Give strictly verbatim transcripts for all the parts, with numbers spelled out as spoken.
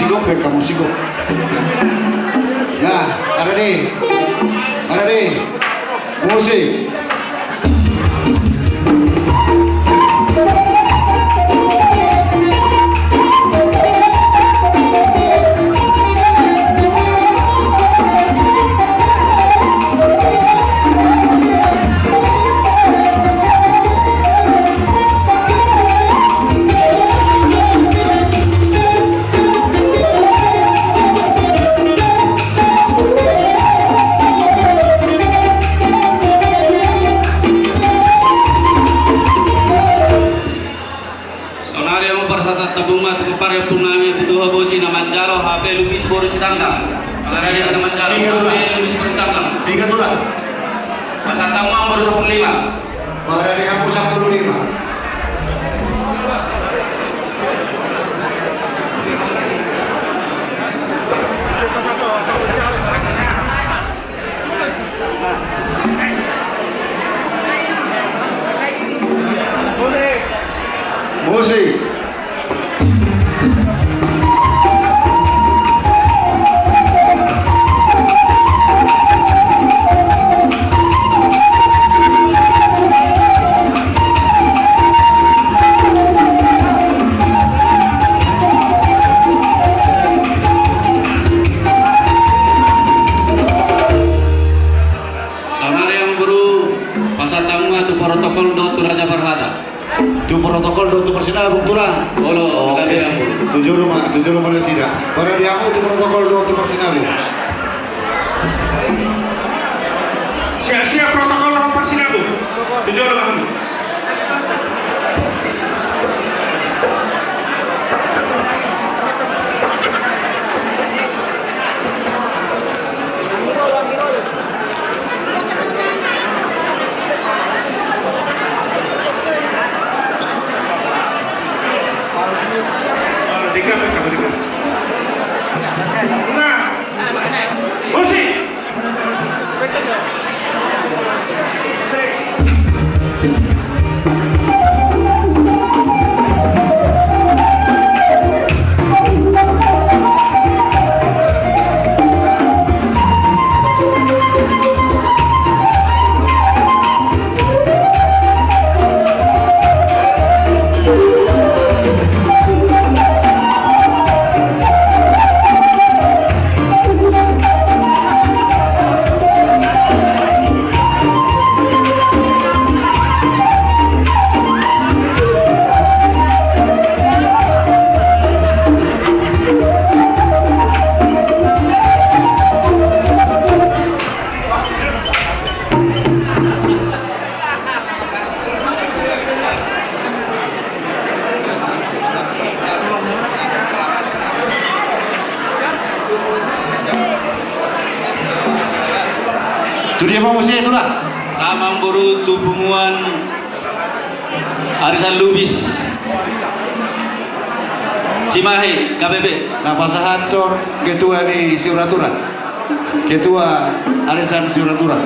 Dok, bek kamu singkop. Ya, ada deh. Ada deh. Musik. Saonari hamu pasahat tambung ma tu parpuna nami Putu Habosi na manjalo hape Lubis boru Sitanggang. Alana dia na manjalo hape Lubis boru Sitanggang. Tiga tulang. Pasahat tambung ma boru sampulu lima. Pada di hapus sampulu lima. Musik. Saonari hamu boru, pasahat hamu ma tu protokol dohot tu raja parhata. Tu protokol dohot tu parsinabung, tulang. Olo, oke. Gabe hamu. Tu jolo ma, tu jolo ma nasida. Pada di hamu tu protokol dohot tu parsinabung. Siap-siap protokol dohot parsinabung. Tu jolo ma hamu. Tu dia ma muse, tulang? Sahat ma boru tu punguan Arisan Lubis Cimahi K B B. Na pasahathon ketua ni Siuraturan. Ketua Arisan Siuraturan.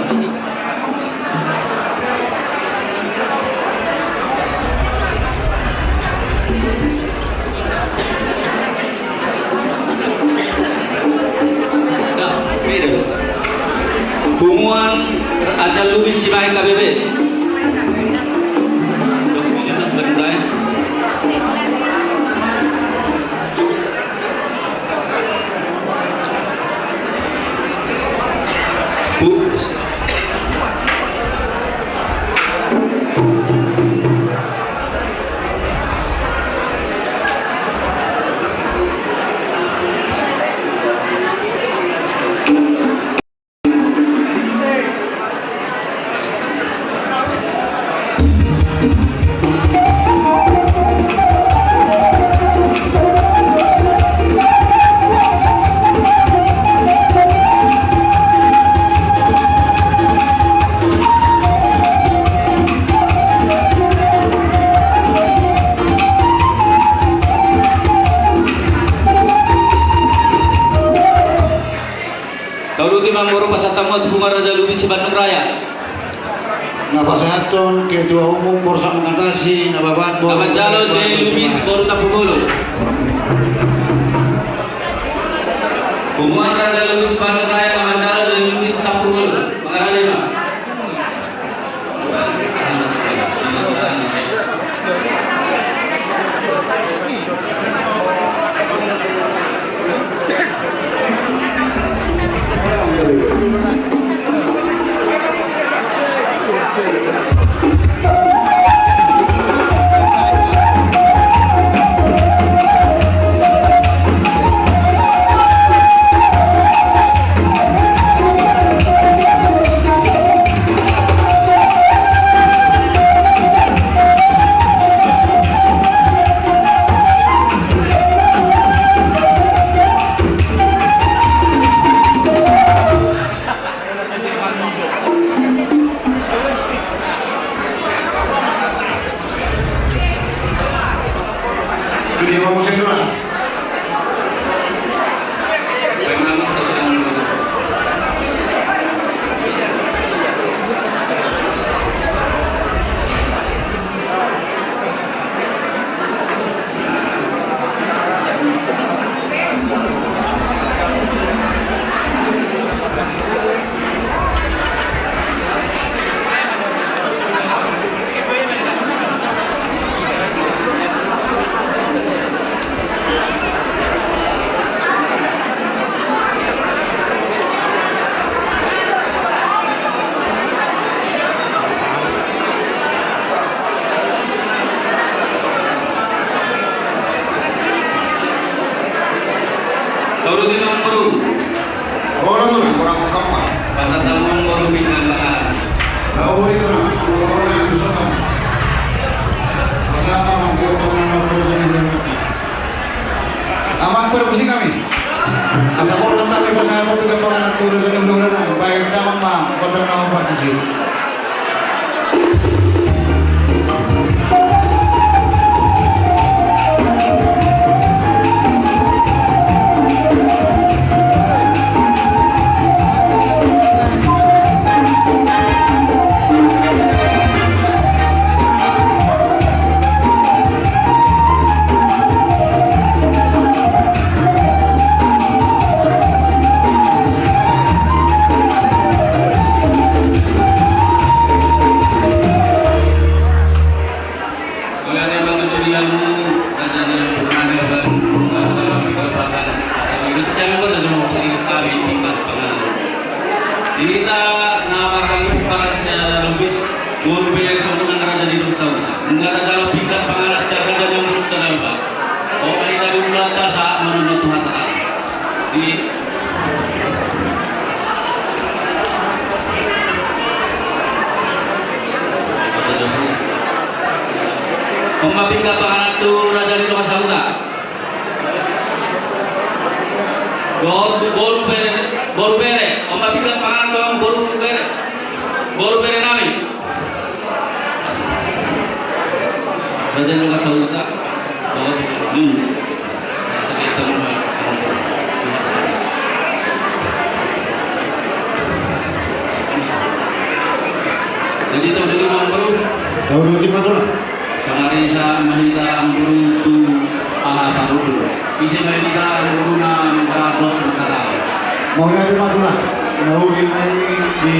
Punguan Arisan Lubis Cimahi K B B. Tauluti ma boru, pasahat hamu ma tu punguan Raja Lubis Sibandung Raya. Na pasahathon ketua umum Borsak Mengatasi, Nababan, boru na manjalo J. Lubis boru Tampubolon. Punguan Raja Lubis Bandung Raya na manjalo Raja Lubis Tampubolon. Mangarade ma. Itu dia, Bang Hussein, dulu lah. Tolu, lima, boru. Olo, Tulang, kurang ungkap, Pak. Pasahat ma, boru, pinggan pangalas. Olo, Tulang, kurang ungkap. Pasahat ma, boru, pinggan pangalas. Amang, permisi kami. Asa boru, nanti pasahat ma pinggan pangalas tu raja ni hulahula, baen damang ma gondang na hombar disi. Mauliate ma tu diamu, raja ni hulahula, raja ni hulahula, asa di hita na marhaha ni pangalas, Raja Lubis, boru bere songon i nang raja ni dongan sahuta. Nunga tajalo pinggan pangalas sian raja ni dongan sahuta. O, baen hita di ulaon ta, asa manonton tu hata. Di. On ma pinggan pangalas tu raja ni dongan sahuta. Boru, boru bere, boru bere. On ma pinggan pangalas tu boru bere. Boru bere nami. Raja ni dongan sahuta. Boru. Hmm. Jadi, tolu, lima, boru. Tolu, lima, Tulang. Sonari asa ma hita, amang boru, tu haha parhundul. Ise ma hita, amang boru, na mangkaradot mangkatai. Mauliate ma, Tulang. Nauli ma i di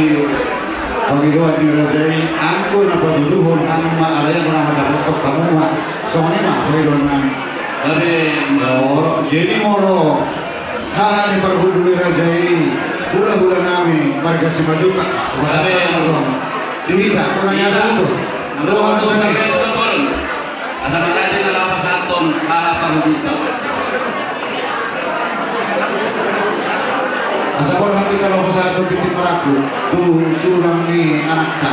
pangidoan ni raja i, anggo na patuduhon nami ma, alai anggo na mandapothon hamu ma. Songon i ma pangidoan nami. Gabe. Olo, jadi molo haha ni parhundul ni raja i, hulahula nami marga Simanjuntak. Gabe. Di hita, kurang asa tu. Asa marhite na laho pasahathon haha parhundulta. Asa borhat hita laho pasahathon titip marangkup tu tulang ni anakta.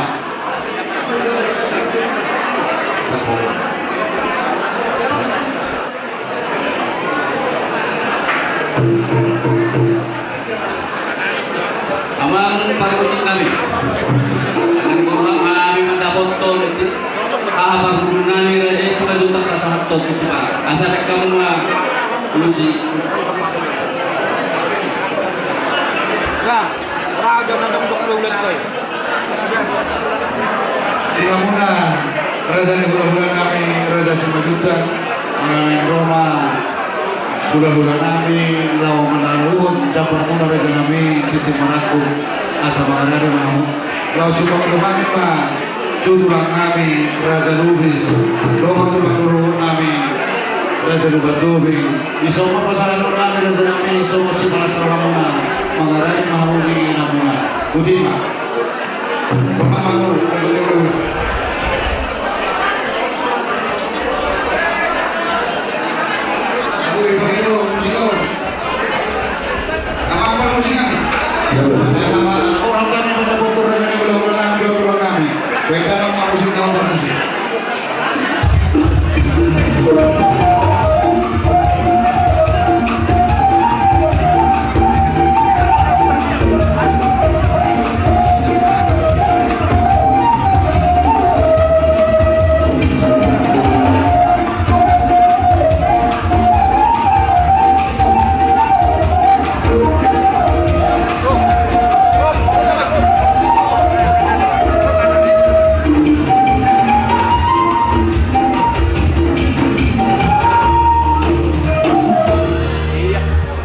Amang parmusik nami. Amang borhat ma hami mandapothon haha parhundul nami raja i Simanjuntak pasahathon titipan. Asa dengke hamu ma urusi. Nah, raja na dong dok lu lihat, boy. Di hamuna raja ni hulahula nami, raja Simanjuntak, manang Roma. Hulahula nami laho manaruhon jambar muna raja nami tintin marangkup asa mangarade ma hamu. Laho sipangkuduhon ma tu tulang nami Raja Lubis dohot tu panguruhon nami Raja Lumban Tobing. Dison ma pasahaton nami raja nami, dison ma sipalas roha muna, mangarade ma hamu di inang muna. Boti ma.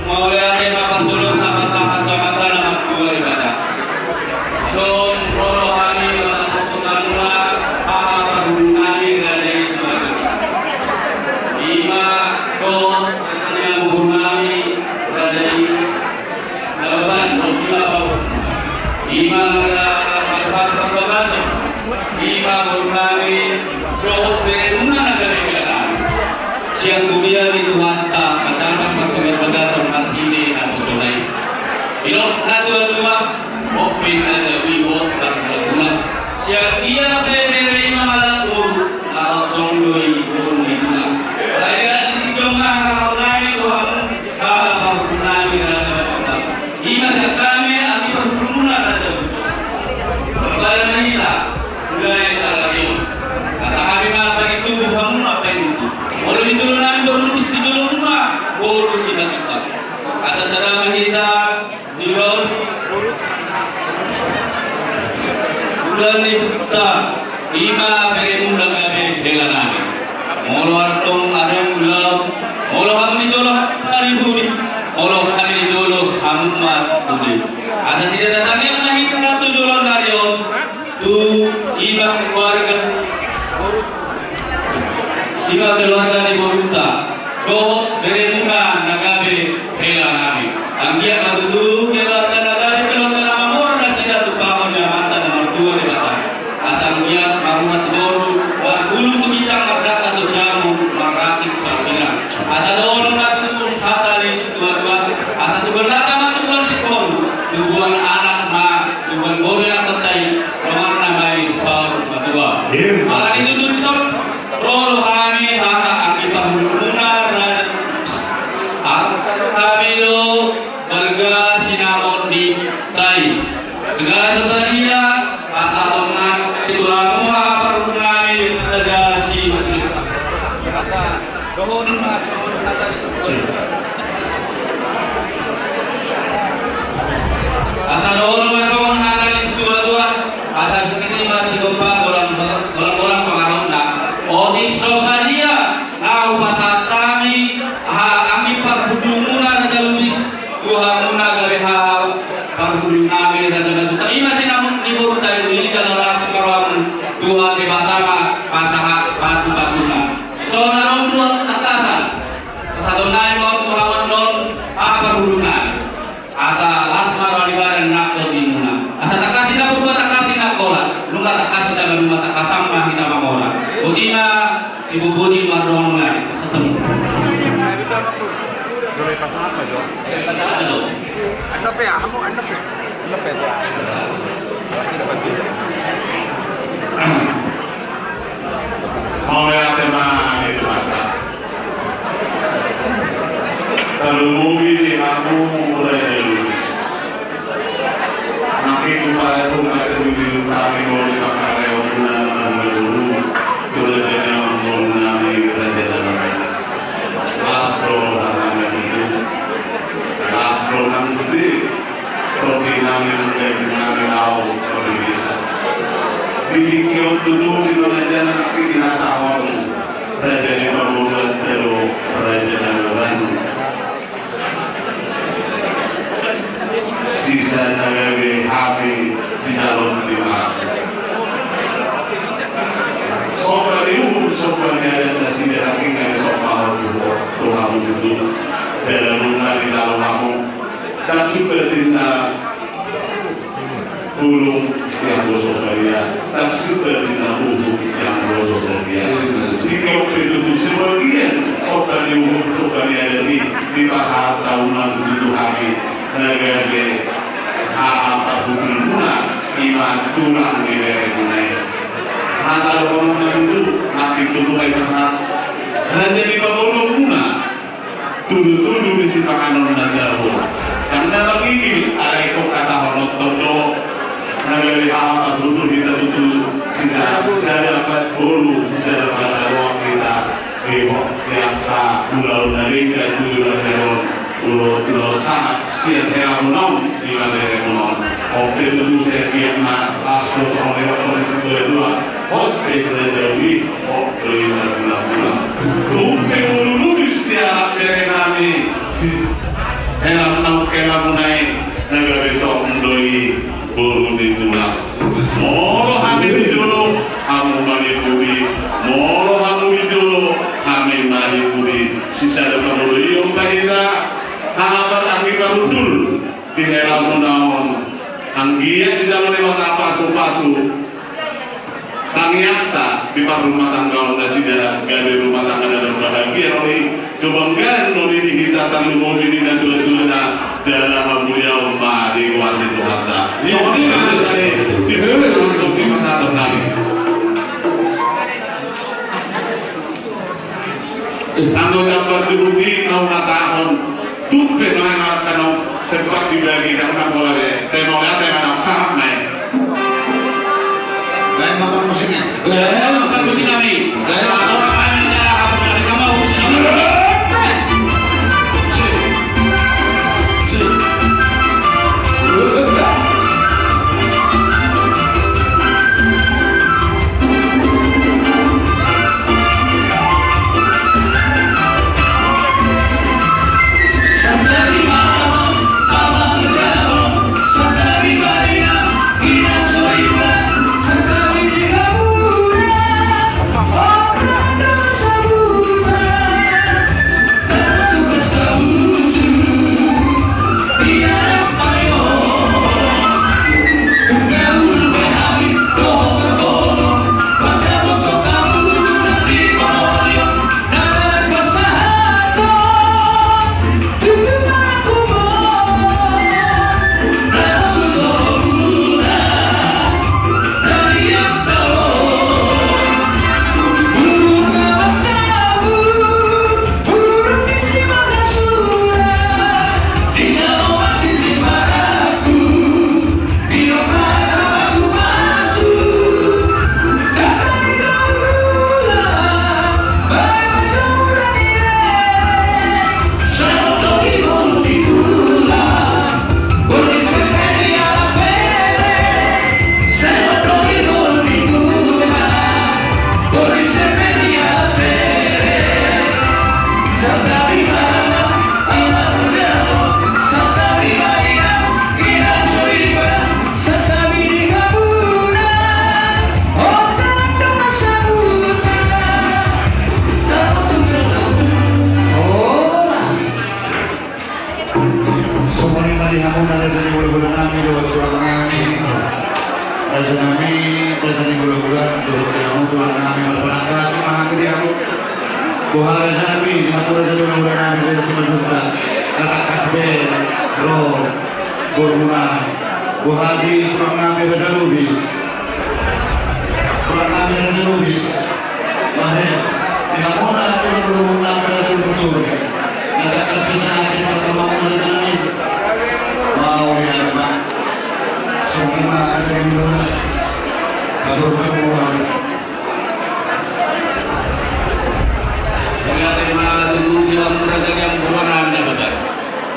Mauliate ma parjolo, sahat-sahat tu Amanta na martua Debata. Dison ro do hami manangkok tu hamuna, haha parhundul nami raja i Sumajung. Ima dohot ni amangboru nami raja i Nababan, ima boru. Ima na pasu-pasu parbagason. Ima boru nami dohot bere muna na gabe hela nami. Sian huria ni Tuhanta manjalo pasu-pasu parbagason marhite naposona i. Didok na tua-tua, ompung na jabu i boru parhundul muna. Sian dia pe bere i mangalap boru, na tong do i boru ni tulang. Alai di tingki on ma hahahonami nami tu hamu, haha parhundul nami raja Sumajung. Ima sian hami anggi parhundul muna raja Lubis. Marbahen ma hita mulai sahali on, asa hami ma paintubu, hamu ma paintubu. Molo di jolo nami boru Lubis, di jolo muna boru Simanjuntak. Asa sada ma hita di ulaon ulaon ni hita. Ima bere muna gabe hela nami. Molo antong adong ulaon, molo hamu di jolo hami ma di pudi, molo hami di jolo hamu ma pudi. Asa sidatangion ma hita tu joloan ni ari on tu ima keluarga, ima keluarga ni borunta dohot bere muna na gabe hela nami. Anggiat ma tutu keluarga na gabe keluarga na mamora nasida tu pahompu ni Amanta na martua Debata. Asa anggiat marunga tu boru, marguru tu ginjang, mardangka tu siamun, marratik tu saluhutna. Asa dohonon ma tutu hata ni situa-tua, asa tubuan lata ma tubuan singkoru, tubuan anak ma tubuan boru ni anakkonta i, donganna ma i saur matua. Ima. Ala ni tutu dison ro do hami haha anggi parhundul muna raja. Hami do marga Sinamot ni Tai. Marga so sadia, asa tong nang tu hamu haha parhundul nami raja Sinamot. Asa dohonon ma songon hata ni situa-tua, asa sititi ma sigompa, golang, golang-golang pangarahutna. Otik so sadia na hupasahat hami haha anggi parhundul muna raja Lubis tu hamuna gabe haha parhundul nami raja Sumajung. Ima sinamot ni borunta i, uli jala las ma rohamu, Tuhan Debata ma pasahat pasu-pasuna. Songon na ro dua tangkasan. Pasahaton nami ma tu hamu annon haha parhundul nami. Asa las ma roha ni badan nang tondi muna. Asa tangkas i na purba, tangkas i na holan. Nunga tangkas i na maduma, tangkasan ma hita manghola. Boti ma, sibobohi mardongan ngai. Asa temu. Pasahat ma jo. Pasahat ma jo. Anda pe, hamu anda pe. Anda pe tu. Mauliate ma di Tuhanta. Tarlumobi di hamu raja Lubis. Nangkin tu pala tu mate di lupa ni mauliate ma di hamu raja Lubis. Tu raja ni amangboru nami raja Lubis. Las do nami itu. Las do nami. Topi nami, mundai nami, laho marbisa. Di tingki on tutu di mangajana nangkin di hata on. Raja ni parboruon, raja na mamboan. Sai na gabe hami sijalo di marangkup. Somba ni uhum, somba ni adat nasida, hami nunga disomba tu, tu hamu tutu. Dalan nunga ditalo hamu. Ndang suda ninna bulung iambosona badia, ndang suda ninna uhum iambosona badia. Tingki on pe tutu sebagian somba ni uhum, somba ni adat i dipasahat hamu ma tutu tu hami. Na gabe hata parhundulmuna, i ma tulang ni beremuna i. Hata dohononmuna tutu, nangkin tutu ma dipasahat. Raja ni pangoluonmuna, tudutudu ni sipanganon na tabo. Ndang na mangigil, alai ingkon hatahonon do. Na gabe hata parhundul hita tutu, sisa, sisada pat boru, sisada pat aloak hita. Di ho, di angka ulaon na denggan tu joloan on, ulaon, ulaon sahat sian hela muna on, di na beremuna on. Ope tutu, sai biar ma las do songon na nidok ni situa-tua. Ope na jabu i, ope na gula-gula. Tung pe boru Lubis dialap berenami, si hela muna on, hela muna i, na gabe tong do i boru ni tulang. Molo hami di jolo, hamu ma di pudi. Molo hamu di jolo, hami ma di pudi. Sisada pangoluion ma hita. Hata anggi parhundul di hela muna on. Anggiat dijalo Debata pasu-pasu tangiangta di parrumatanggaon nasida, gabe rumah tangga na bahagia ro i. Kebanggaan do i di hita tarlumobi di natua-tua na jala hamuliaon ma di goar ni Tuhanta. Songon i ma hata ni di hula-hula, songon i ma hata nami. Anggo jambar jubut i na huhatahon, tung pe na, na, na, na sempat dibagi, ndang na pola be. Tema oleh tema na sahat nai. Lain ma musik nai. Lain ma musik nami. Lain ma musik nami. Songon i ma di hamuna raja ni hulahula nami dohot tulang nami. Raja nami, raja ni hulahula, dohot di hamu tulang nami, marpanangkas ma hami di hamu. Boha raja nami, di hamu raja ni hulahula nami, raja Simanjuntak. Na tangkas be ro borumuna. Boha di tulang nami raja Lubis. Tulang nami raja Lubis. Bahen, di hamuna tulang nami raja Lubis. Na tangkas be sahat sian parsamoanmuna raja nami. Mau di hadapan. Songon i ma raja ni hulahula. Atur semua. Mauliate ma tutu di hamu raja ni amangboru nami na bagas.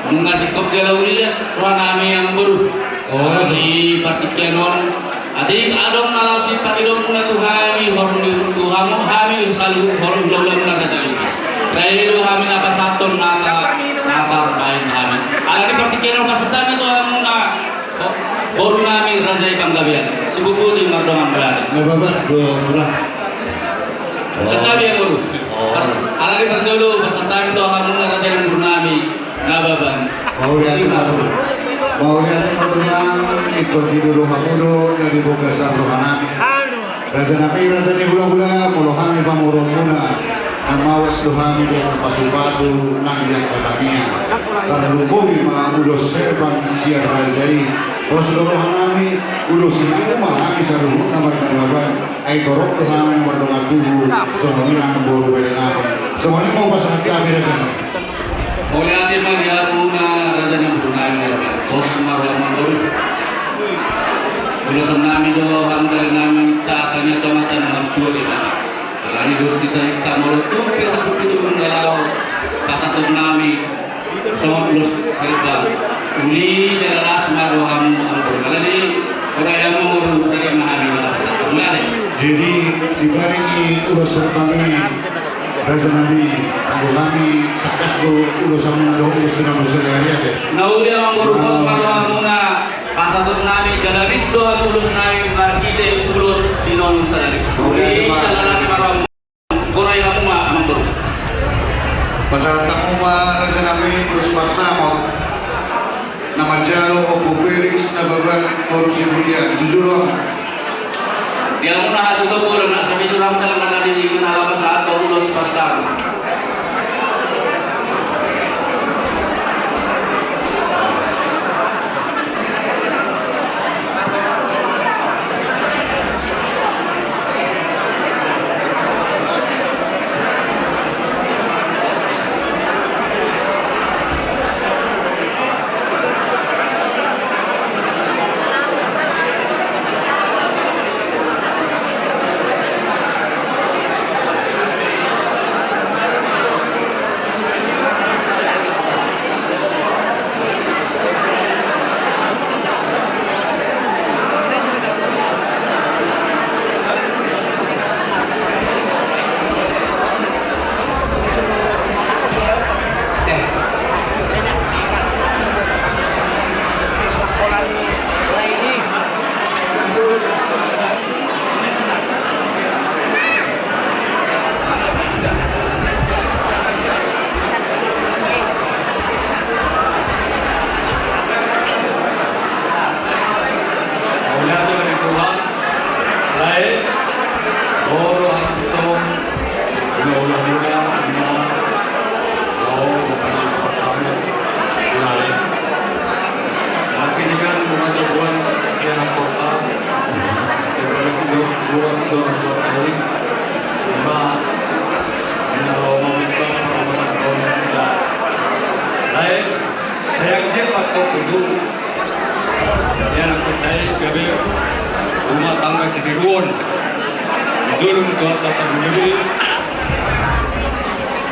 Nunga singkop jala uli las roha nami amangboru. Oh, di partingkian on. Atik adong na laho sipangidoonmuna tu hami, horong ni tu hamu, hami saluhut horong hulahulamuna raja Lubis. Taida do hami na pasahathon na ta, na tarbahen hami. Ala ni partingkian on pasahat hami tu hamuna. Boru nami Raja i Panggabean, sibubu ni mardongan balada. Na babat do tulang. Santabi ya boru. Oh. Alani parjolo pasahat hami tu hamuna raja ni boru nami Nababan. Mauliate ma tulang. Mauliate ma tulang, ingkon didodo hamu do na di bagasan roha nami. Raja nami, raja ni hulahula, molo hami pamoruonmuna, na mawas do hami di angka pasupasu nang di angka tangiang. Tarlumobi ma ulos herbang sian raja i. Pos do roha nami, ulos i hamu ma hami saluhutna marga Nababan. Ai torop do hami na mardongan tubu, songon i nang boru bere nami. Songon i ma hupasahat hami raja nami. Mauliate ma di hamuna raja ni boru nami. Pos ma roha ma boru. Ulosan nami do hamu dali nami, tangiang tu Amanta na martua di baba. Alani dos di hita molo tung pe sampulu pitu bulung na laho pasahaton nami songon ulos herbang. Uli jala las ma rohamu amang boru. Alani ora i amang boru, ora i ma hami na pasahaton. Mauliate. Jadi dibaring i ulos herbang i. Raja nami, anggo hami tangkas do ulos hamuna dohot ulos tinanggul sadari ate. Na uli amang boru, pos ma rohamuna, pasahaton nami jala ris do hamu ulos nami marhite ulos tinanggul sadari. Uli jala las ma rohamu. Ora i hamu ma amang boru. Pasahat hamu ma raja nami ulos parsamot. Na manjalo Ompu Felix Nababan boru Sibulian, tu jolo. Di hamuna hasuhuton boru na sabi jurang salam na tadi di kenal apa saat kau ulos pasang. Sayang dia patok itu. Ia anak kita gabe rumah tangga sitiruon. Di julung Tuhan Tata sendiri.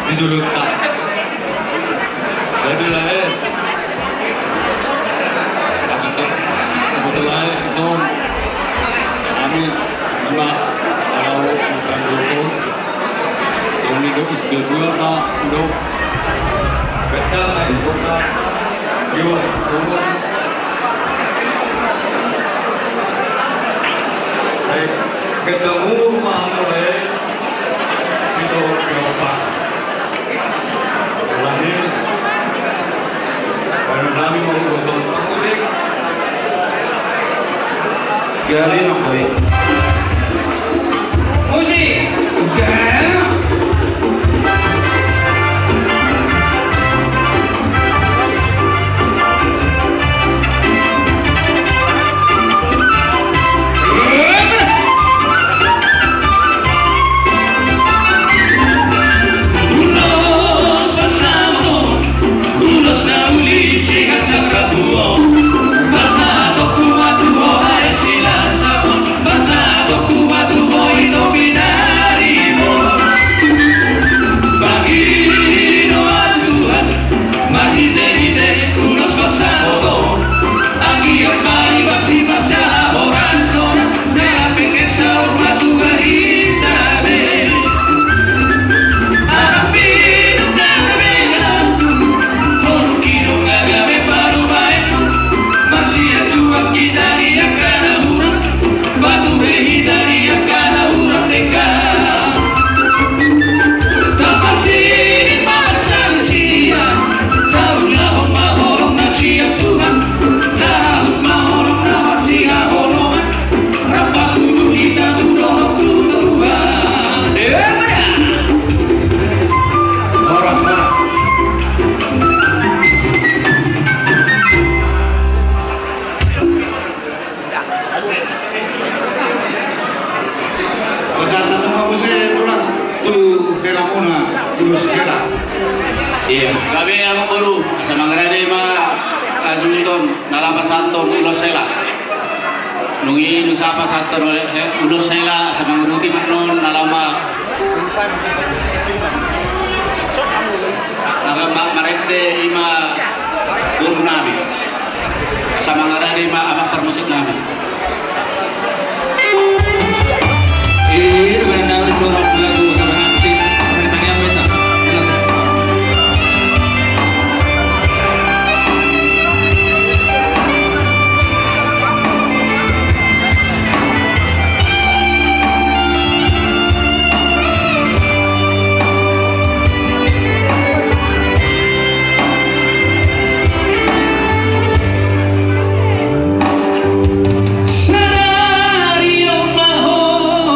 Di julung tak. Jadi lah eh. Atas sebetulnya son. Amin. Lima. Kalau bukan dukung. Songon i do istilah dua ta do. Gata na i kota. Jiwa songon. Sai sekedar umur ma mulai. Sito berapa? Lahir. Baru nami mau gosong musik. Gari nang boy. Musik. Muse tulang tu helamuna, ulos hela. Ia. Gabe amangboru, asa mangarade ma, ah, suhut on, na laho pasahathon ulos hela. Nunga i dung sahat pasahathon, eh, ulos hela, asa mangurupi ma annon, na laho ma-, na laho ma-, marende i ma boru nami. Asa mangarade ma amang parmusik nami. Sadari on ma ho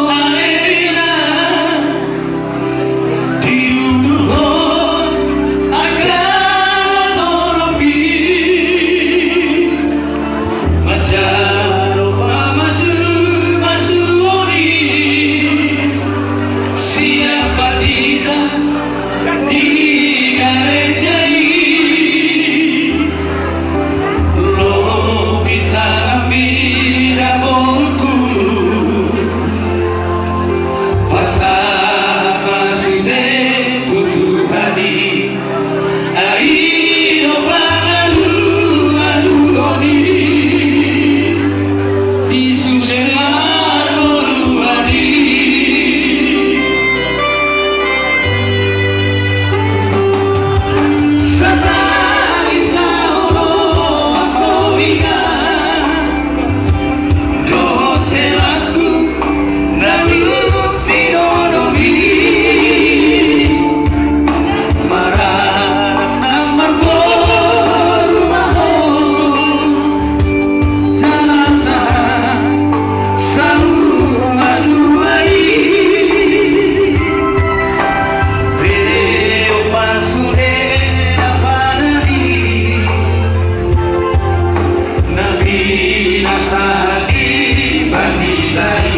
alena, diudurhon angka na torop i, manjalo pamasumasuon i sian pandita di gareja i. Lobi tanganmi da borungku, pasahat ma sude tu Tuhan i. Ai do pangalualuhon i di sude marboru i. Satangis na olo anggo inang dohot helangku na tung tinodom i. Maranak na marboru ma ho, jala sahat saur matua i. Beok ma sude na padan i, na pinasahat ni pandita i.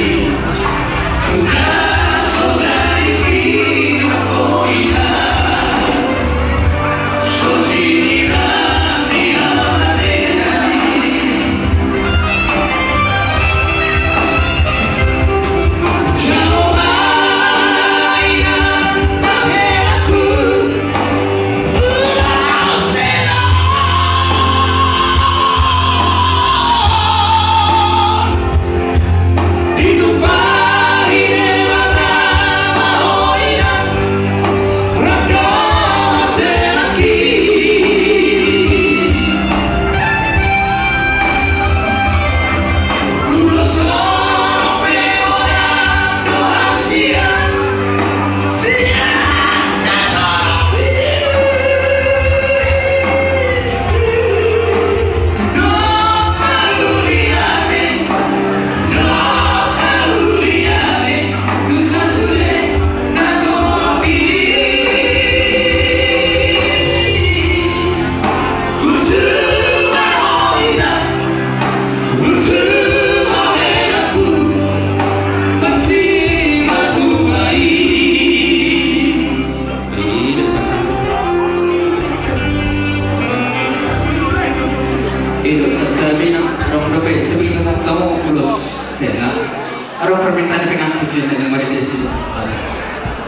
Ado permintaan pengantin, jadi mari di sini.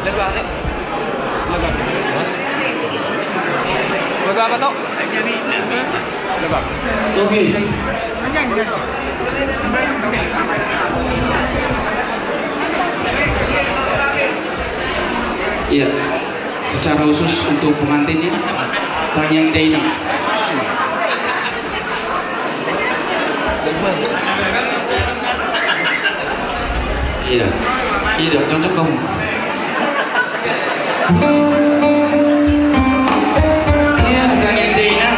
Lagu apa, Tok? Lagu apa? Oke. Iya. Secara khusus untuk pengantinnya, tangiang dainang. Iya. Iya, cocok kamu. Iya, tangiang dainang.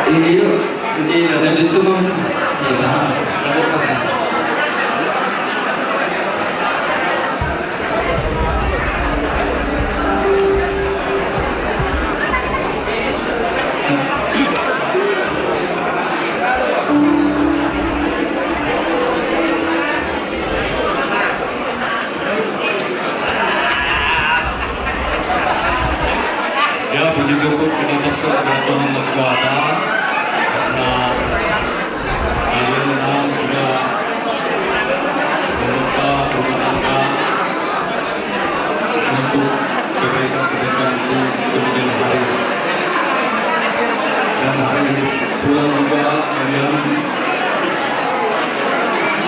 Ini dia, ini ada di itu, Bang. Iya, nah, ada apa? Ya, puji syukur kita tetap kepada Tuhan Yang Maha Kuasa. Karena kalian memang sudah membuka rumah tangga untuk kebaikan-kebaikan di kemudian hari. Dan hari ini pula juga kalian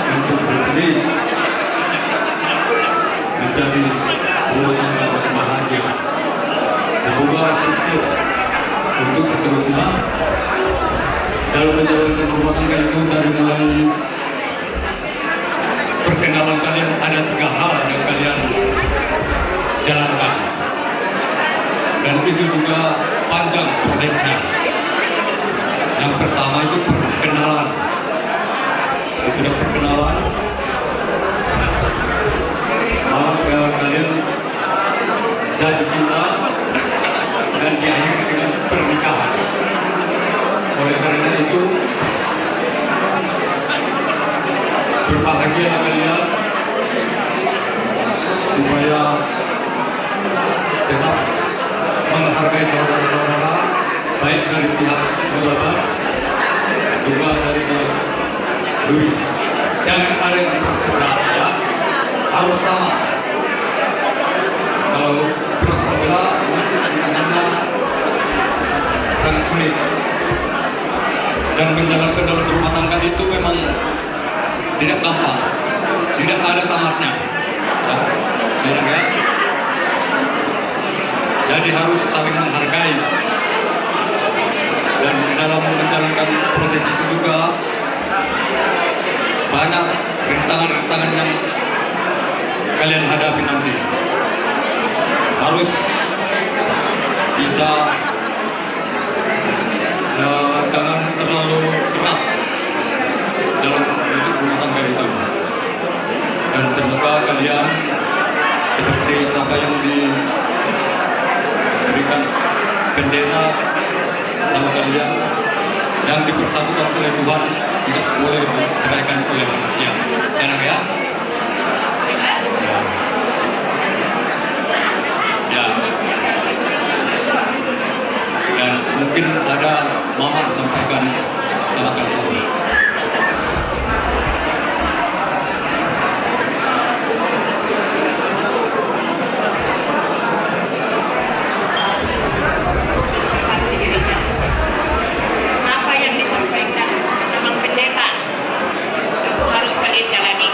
untuk bersedih menjadi rumah tangga yang bahagia. Semoga sukses untuk seterusnya dalam menjalankan rumah tangga itu, dari mulai perkenalan kalian, ada tiga hal yang kalian jalankan. Dan itu juga panjang prosesnya. Yang pertama itu perkenalan. Sesudah perkenalan, malah kalian jatuh cinta dan diakhiri dengan pernikahan. Oleh karena itu, berbahagialah kalian supaya tetap menghargai saudara-saudara, baik dari pihak Bapak juga dari pihak Luis. Jangan ada yang sebelah, ya. Harus sama. Kalau pihak sebelah, nanti tantangannya sangat sulit. Dan menjalankan dalam rumah tangga itu memang tidak gampang, tidak ada tamatnya. Ya, ya, ya. Jadi harus saling menghargai. Dan dalam menjalankan proses itu juga banyak rintangan-rintangan yang kalian hadapi nanti. Harus bisa, eh, jangan terlalu keras dalam hidup rumah tangga itu. Dan semoga kalian, seperti apa yang diberikan pendeta sama kalian, yang dipersatukan oleh Tuhan tidak boleh diceraikan oleh manusia. Ya, Nang, ya? Ya. Dan mungkin ada Maman sampaikan, silakan. Apa yang disampaikan Bang Pendeta itu harus kalian jalani.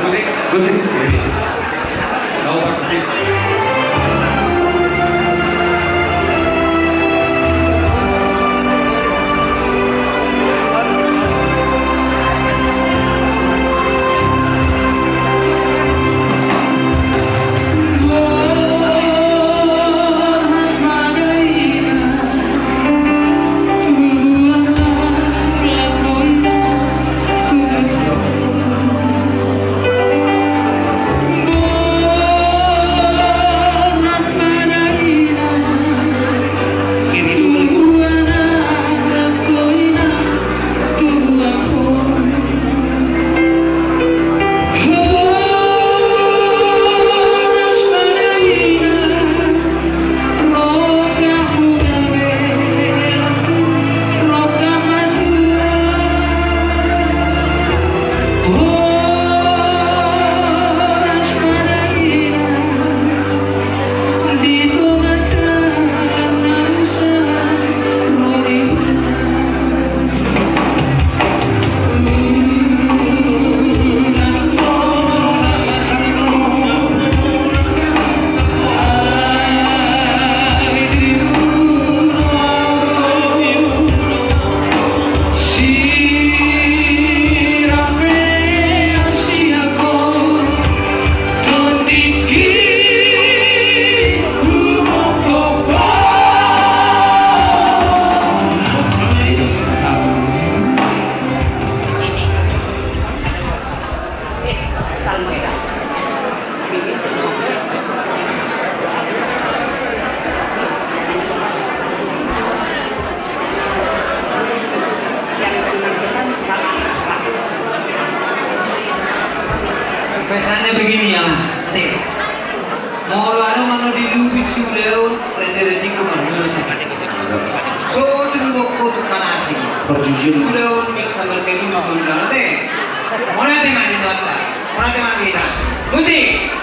Musik. Musik. Kau musik. Pesannya begini ya, Ante. Molo adong na di lubis ulaon, rezeki marmula sakali. So tu lubok ko tu kanasi. Perjujian. Ulaon ni kamar kami ulaon te. Mona te mani tuanta. Mona te mani kita. Musik.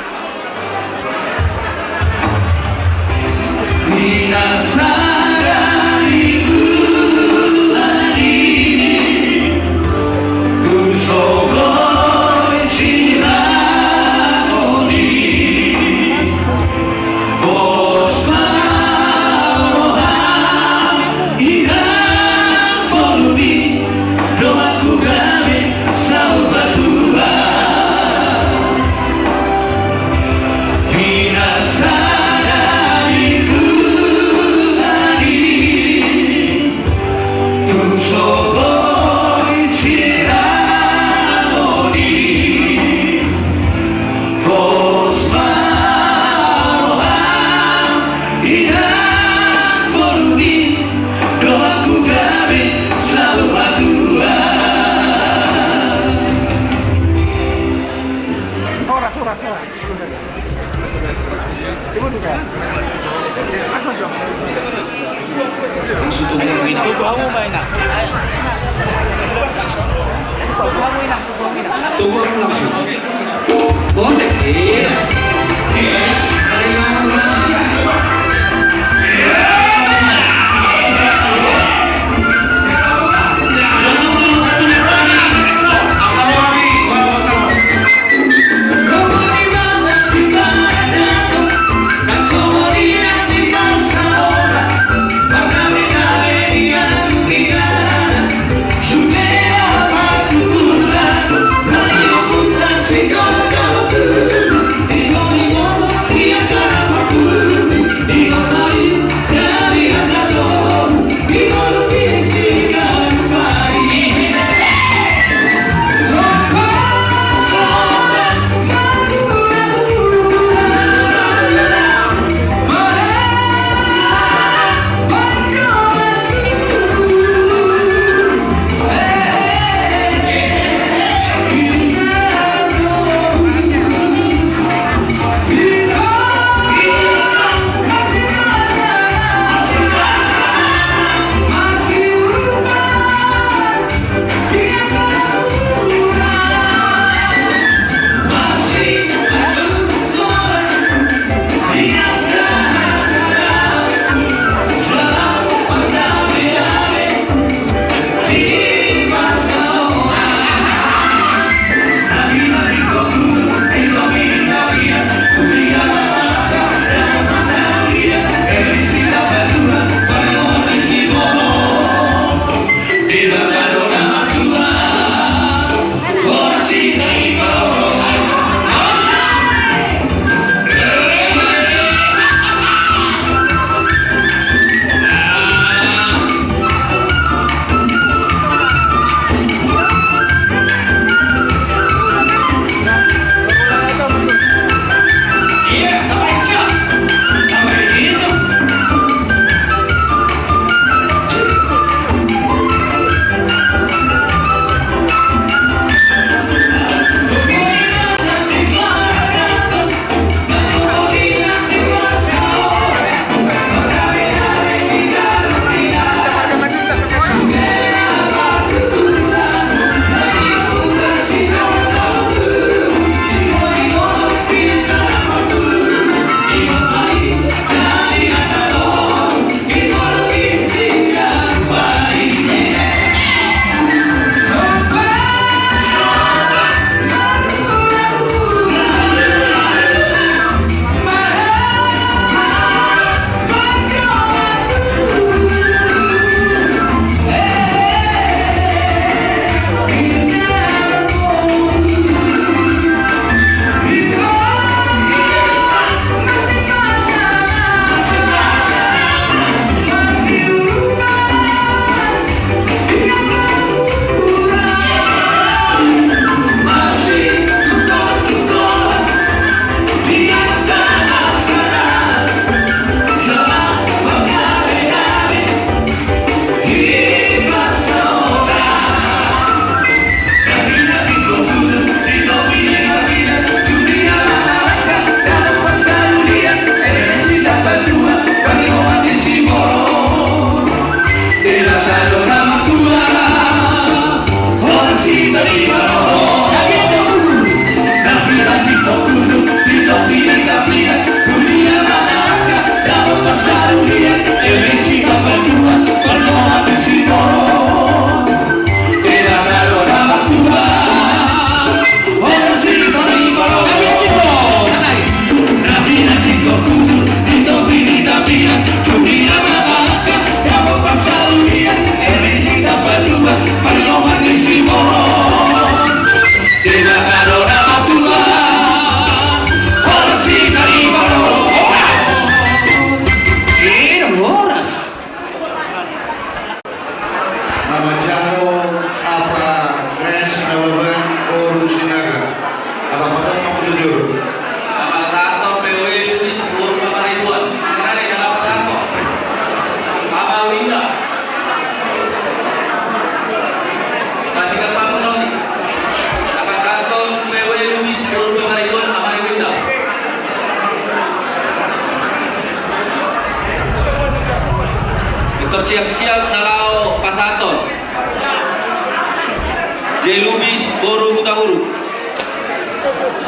Minasada di Tuhan i, tu sogot siramon i. Pos ma roham, inang borumi, donganku gabe saur matua. Minasada di Tuhan i, tu sogot siramon i. Pos ma roham, inang borumi, donganku gabe saur matua. Horas, horas, horas. Langsung tubu hamu, Ina. Tubu hamu ma, Ina. Tubu hamu, Ina. Tubu hamu langsung. Boleh. Iya. Iya.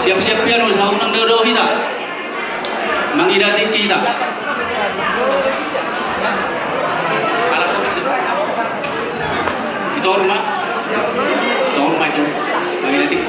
Siap-siap pian, unang dao-dao hita. Mangida tingki hita. Ito rumah. Ito rumah itu. Mangida tingki.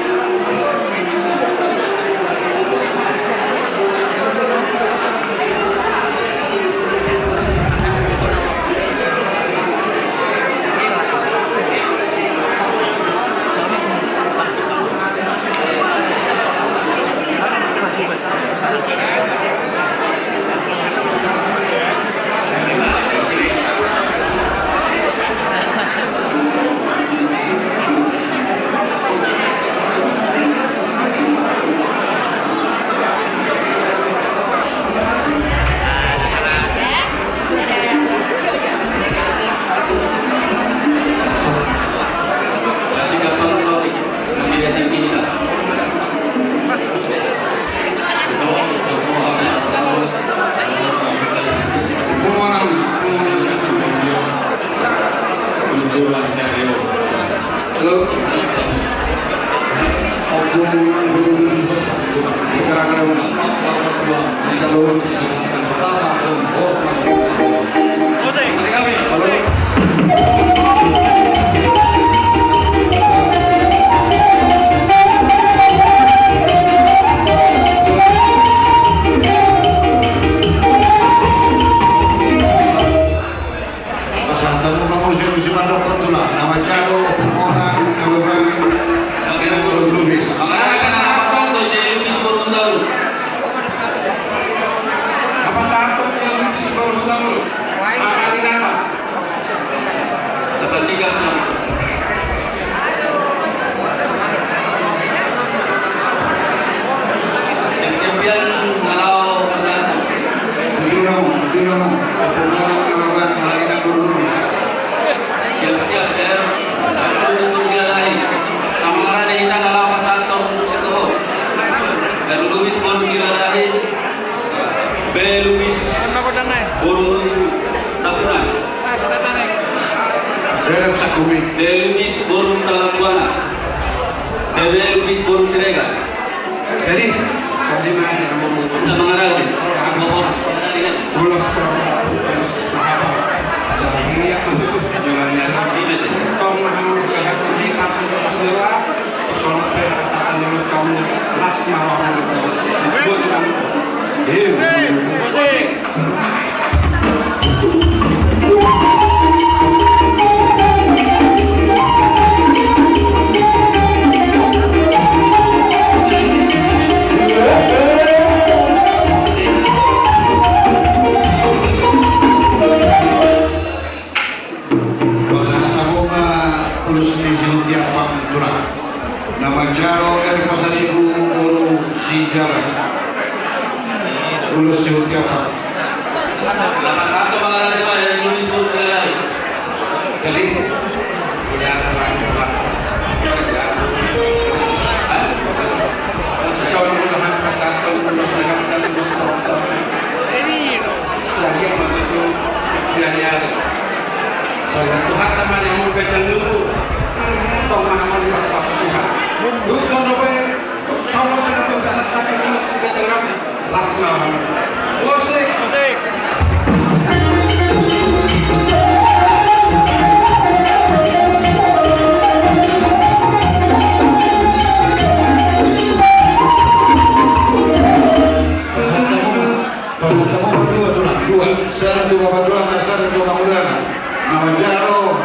Halo. Ompung Guru Lubis, sekarang ada. Halo. Halo. Pasahaton ma muse, muse mandok tulang, na manjalo, ompung Mona, na baba, na Guru Lubis. Pasahaton ma muse, muse mandok tulang. Na pasahaton ma muse, muse mandok tulang. Angka ni nata. Dapat sigap sama. Siap-siap pian na laho pasahaton. Siap-siap pian. Sama ngarade hita na laho pasahaton. Guru Lubis boru Silalahi. Bere Lubis boru Tambunan. Bere Lubis boru Talambuana. Bere Lubis boru Siregar. Jadi, tadi mana yang mau ngomong? Nggak mengenal nih. Ulos, ulos apa? Jadi, ya, jalannya. Tong, nah, bahas ini, pas, pas lewat. Pasahat hamu ma ulos ni Sihuntiapang, tulang. Na manjalo R Pasaribu boru Sijalan. Ulos Sihuntiapang. Jadi, Soalnya Tuhan sama dia mau ganjang dulu. Tong mana mau dipas-pas Tuhan. Duk sono pe, duk sono pe, duk sono pe, duk sono pe, duk sono pe. Las ma. Musik. Pasahat hamu ma dua, tulang, dua. Sada tu bapa tulang, sada tu amang udana. Na manjalo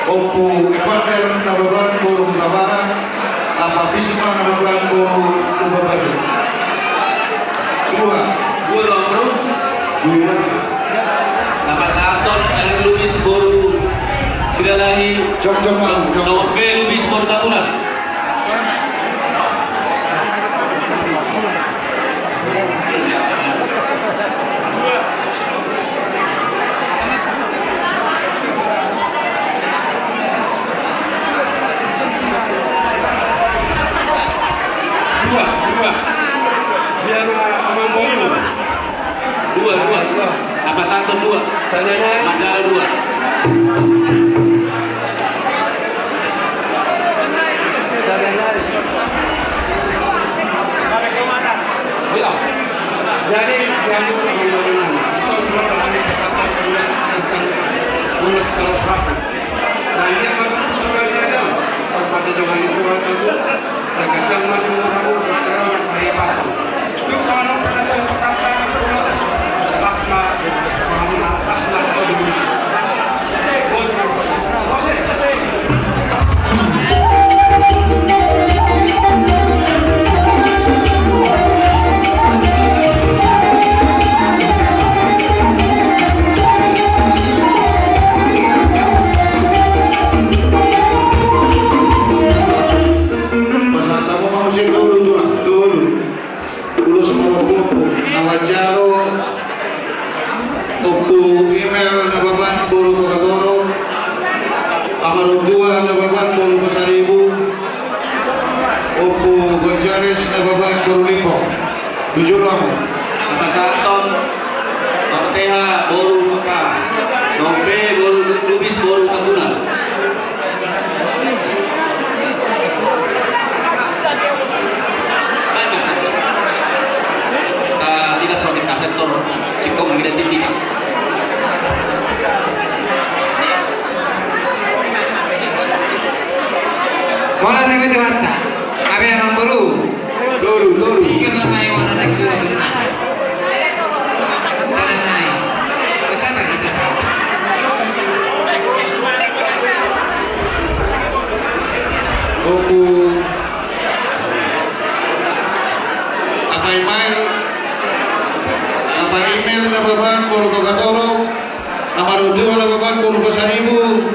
Ompu Evander Nababan boru Hutabarat, Apa Bisma Nababan boru Lumban Batu. Dua. Dua, Bro. Dua. Na pasahaton R Lubis boru Silalahi. Jok, jok, Bang, jok. Nomor B Lubis boru Tambunan. Dua, dua. Biar amang boru. Dua, dua, dua. Apa satu, dua? Saya, ya. Manjalo dua. Saya, ya. Pasahat hamu ma muse tolu, Tulang, tolu. Ulos ma ompu-ompu na manjalo: Ompu Imel Nababan boru Togatorop, Ama Rutua Nababan boru Pasaribu, Ompu Gonzales Nababan boru Limbong. Tu jolo hamu. Pasahathon Parteha boru Mekah, dohot pe boru Lubis boru Tambunan. Baik, Mas. Kita sidap sotik kaset tor, singkong lagi dan titik. Mauliate ma di Tuhanta. Gabe, amangboru. Tolu, tolu. Tiga ma, mai ona next dulu, sebentar. Sana naik. Sabar kita, sabar. Ompu Apa Imel, Apa Imel Nababan boru Togatorop, Ama Rutua Nababan boru Pasaribu,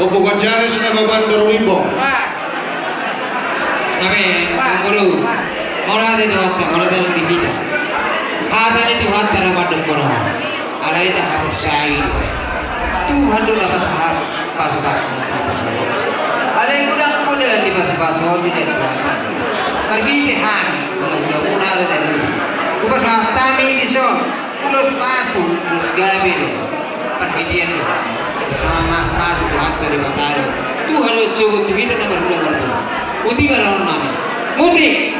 Ompu Gonzales Nababan boru Limbong. Gabe, amangboru. Mauliate Tuhanta, mauliate nang di hita. Hata ni Tuhanta na mandok on. Alai tahaporseai do. Tuhan do na pasahat pasu-pasu. Alai godang model di pasu-pasu on di Tuhan. Marhite hami, mula-mula ala tadi. Hupasahat hami dison. Ulos pasu, ulos gabe do. Parhitean do. Na mas-mas Tuhanta Debata do. Tuhan do jogot tu hita na marhula-hula. Uti ma ranon nami. Musik.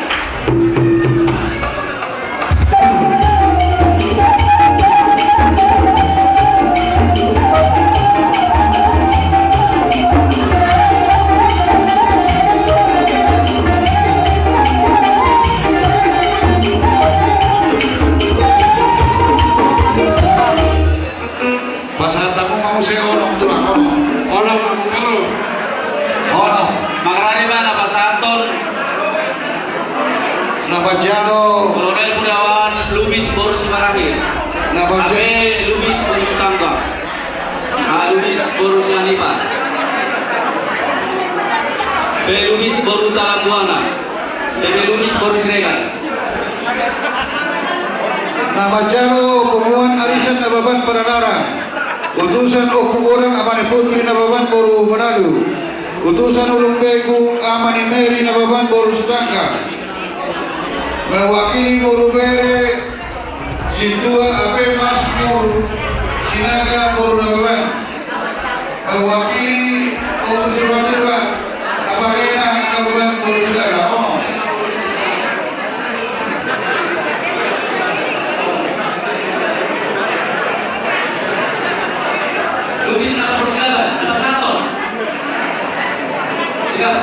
Pasahat hamu ma muse onom, Tulang, onom. Onom, onom. Onom. Mangarade ma na pasahathon. Na manjalo. Kolonel Budayawan Lubis boru Simarahir. Na manjalo. Ape Lubis boru Sitanggang. A Lubis boru Sianipar. Pe Lubis boru Talambuana. Tebe Lubis boru Siregar. Na manjalo punguan arisan Nababan Padalarang. Utusan Ompu Godang Ama ni Putri Nababan boru Manalu. Utusan Ulumbegu Ama ni Meri Nababan boru Sitanggang. Mewakili boru bere Sintua Ape Masmur Sinaga boru Nababan. Mewakili Ompu Simanjurang, Apa Lena Nababan boru Sinaga. Oh. Lu bisa persiapan, ada satu. Siap.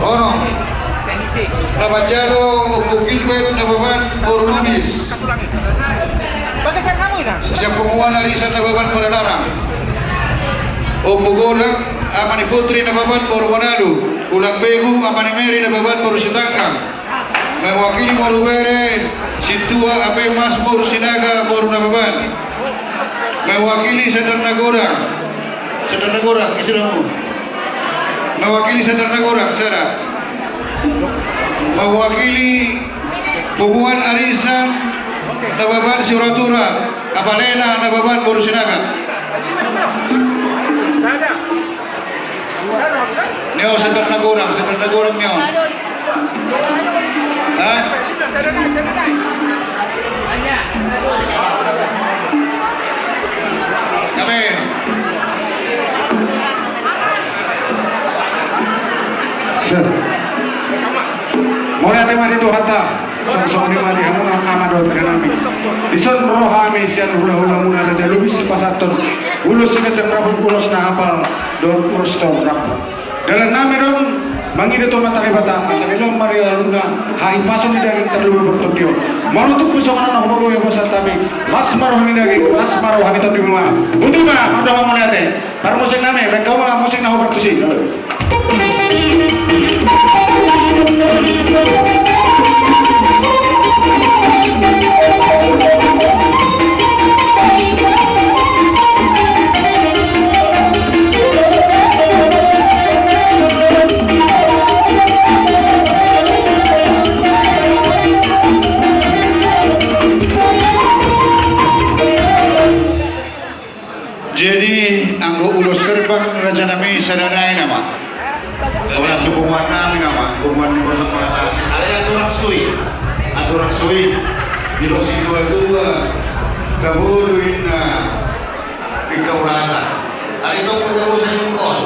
Ono. Na manjalo Ompu Gilbert Nababan boru Lubis. Sian punguan arisan Nababan Padalarang. Ompu Godang Ama ni Putri Nababan boru Manalu. Ulumbegu Ama ni Meri Nababan boru Sitanggang. Mewakili boru bere Sintua Ape Masmur Sinaga boru Nababan. Mewakili Sandar Nagodang. Sandar Nagodang, isi dong. Mewakili Sandar Nagodang, sada. Mewakili punguan arisan Nababan Siuratura, Apa Lena Nababan boru Sinaga. Sada. Neo Sandar Nagodang, Sandar Nagodang neo. Hah? Amin. Set. Mauliate ma di Tuhanta. Songon i ma di hamuna ama dohot inanami. Dison ro hami sian hulahulamuna Raja Lubis pasahathon ulos siganjang rambut, ulos na hapal dohot ulos torop rambut. Dalannami do on mangida tu Amanta Debata asa dilehon ma di laluna hahipason ni daging tarlumobi partondion. Molo tung pe songon on na hupaboa hupasahat hami, las ma roha ni daging, las ma roha ni tondim. Botima, mardongan mauliate. Parmusik nami, baen hamu ma musik na hupartusi. Jadi, anggo ulos herbang rajanami sada nai nama. Ora tu punguan nami nama, punguan ni Bosak Pangatasi. Alai aturan sui, aturan sui. Di los itu itu, eh, kabulu inna, di kaurata. Alai itu kabulu saya kol.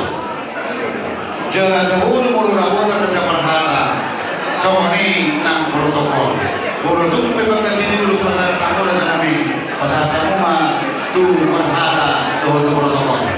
Jala dahulu molo rabotan raja parhata, songon i nang protokol. Molo tung pe pangganti ni ulos pasahat hamu rajanami, pasahat hamu ma tu parhata dohot tu protokol.